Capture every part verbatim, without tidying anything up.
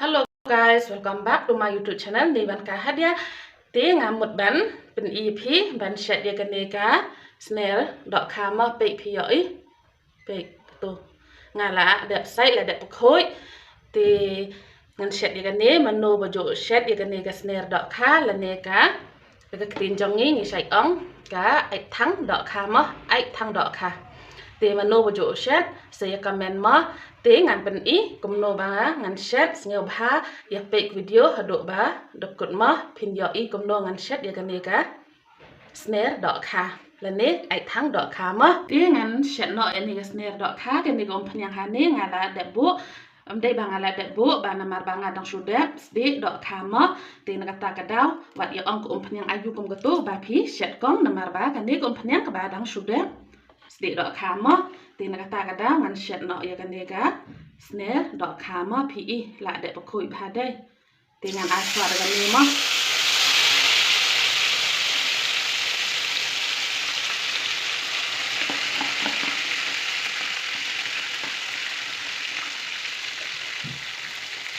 Hello guys, welcome back to my YouTube channel, Neibangkai Hadia. Te nga mut ban pyni phi ban shet ïa kane ka sner dohkha mo, peit phi ïohi. Peit to. Nga la dep sait, la dep pkhuid. Te ngan shet ïa kane, mano ba ju shet ïa kane ka sner dohkha lane ka Ka ktien jong ngi ngi shait ong ka aithang dohkha mo, aithang dohkha. Te mano ba ju shet, sa ïa comment mo. Te ngan pyni kumno ba ngan shet, sngewbha ïa peit video haduh ba dkut mo, phin ïohi kumno ngan shet ïa kane ka sner dohkha lane aithang dohkha mo. Te ngan shet noh ïa kane ka sner dohkha, kane ka umphniang hangne nga la dep buh. Ym dei ba nga la dep buh, ba namar ba nga dang shu dep sdieh dohkha mo. Te na kata ka daw, wat ïa ong ka umphniang aiu kum katu ba phi shet kong, namar ba kane ka umphniang kaba dang shu dep sdieh dohkha mo. Te na kata ka daw ngan shet noh ïa kane ka sner dohkha mo, phi i la dep pkhuid bha dei. Te ngan ai shuwa da kane mo.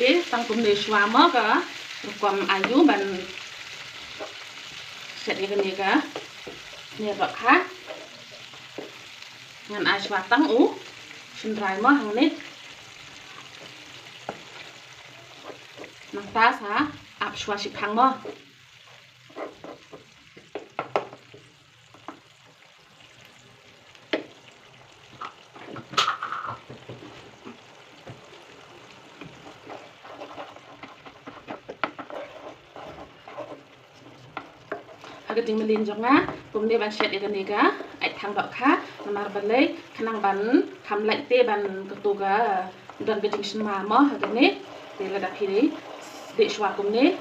Te tang kumne shuwa mo, ka rukom aiu ban shet ïa kane ka sner dohkha. Ngan ai shuwa tang u shynrai mo hangne. Nangta sa ap shuwa shiphang mo. Ha ka jingmlien jong nga kumne ban shet ïa kane ka aithang dohkha, namar balei, khnang ban kham lait te ban katu ka don ka jingsma mo ha kane. Te lada phi dei shuwa kumne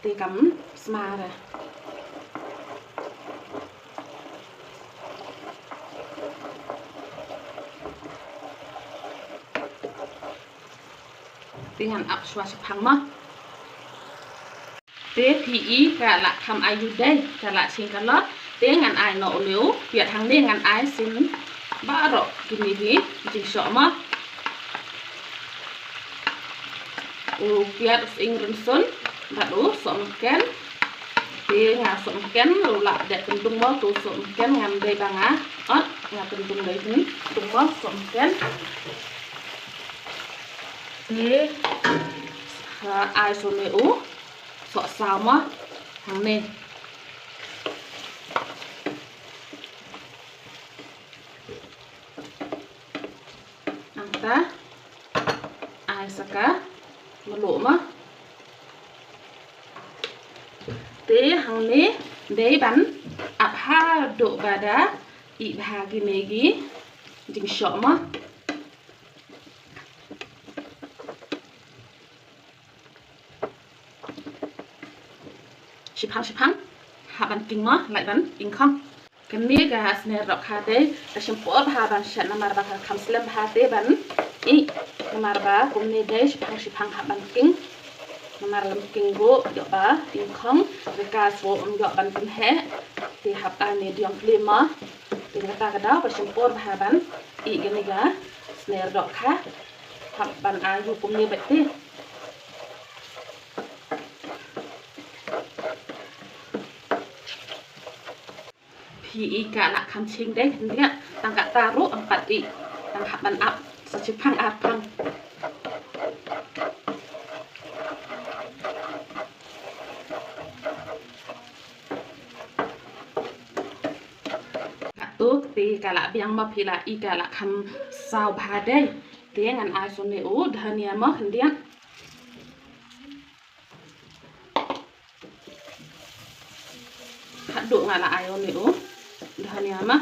te kam sma re. Te ngan ap shuwa shiphang mo. Te phi i ka la kham aiu dei, ka la ching kalor. Te ngan ai noh u leu, piat hangne ngan ai sien baroh kine ki jingshoh mo. U piat, u sying rynsun bad u sohmynken. Te nga sohmynken u la dep pyndung mo, tu sohmynken ngam dei ba nga ot, nga pyndung dei pyndung mo sohmynken. Te ha ai sone u sohsaw mo hangne. Nangta ai sa ka mluh mo. Te hangne dei ban ap haduh ba da ih bha kine ki jingshoh mo. Shiphang shiphang hap ban king mo, lait ban king khong. Kane ka sner dohkha dei ka shim por bha ban shet namar ba ka kham slem bha te ban ih, namar ba kumne dei shiphang shiphang hap ban king. Namar lym king ruh ïoh ba king khong, rika swo um ïoh ban pynheh. Te hap ai medium flame mo. Te kata ka daw ba shim por bha ban ih kane ka sner dohkha. Hap ban ai ïa kumne bad te. Phi i ka la kham ching dei khyndiat, tang kata ruh ym pat i, tang hap ban ap sa shiphang arphang. Katu te ka la biang mo, phi la i ka la kham saw bha dei. Te ngan ai sone u dhania mo khyndiat. Haduh nga la ai une u dhania mo.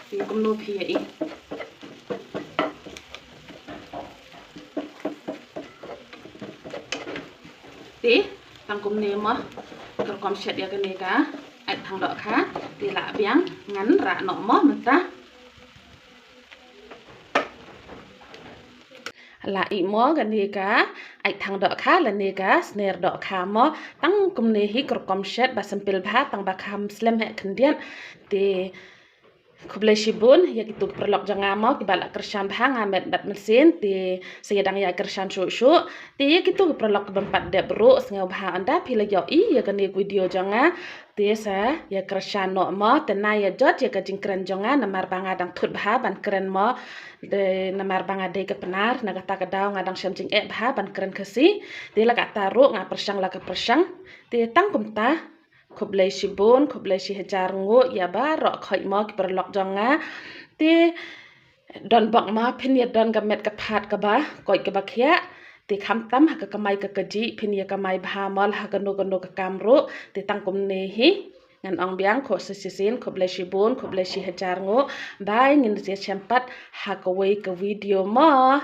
Phi kumno phi ïa i. Te tang kumne mo ka rukom shet ïa kane ka aithang dohkha. Te la biang, ngan rah noh mo mynta. La ih mo kane ka aithang dohkha lane ka sner dohkha mo. Tang kumne hi ka rukom shet ba simple bha, tang ba kham slem heh khyndiat. Te Khublei shibun ïa kitu ki paralok jong nga mo kiba la kyrshan bha, nga met bad mynsiem te sa ïa dang ïa kyrshan shuh shuh. Te ïa kitu ki paralok kiba ym pat dep ruh, sngewbha ynda phi la ïohi ïa kane ka video jong nga te sa ïa kyrshan noh mo, te na ïa jot ïa ka jingkren jong nga namar ba nga dang thut bha ban kren mo. Te namar ba nga dei ka Pnar, na kata ka daw nga dang shem jingeh bha ban kren Khasi. Te la kata ruh nga pyrshang la ka pyrshang. Te tang kumta, khublei shibun, khublei shi hajar nguh ïa baroh khoit mo ki paralok jong nga. Te don bok mo phin ïa don ka met ka phad kaba koit kaba khiah. Te khamtam ha ka kamai ka kajih phin ïa kamai bha mo, ha kano kano ka kam ruh. Te tang kumne hi, ngan ong biang khublei shisien, khublei shibun, khublei shi hajar nguh. Bye, ngin ïa shem pat ha kawei ka video mo.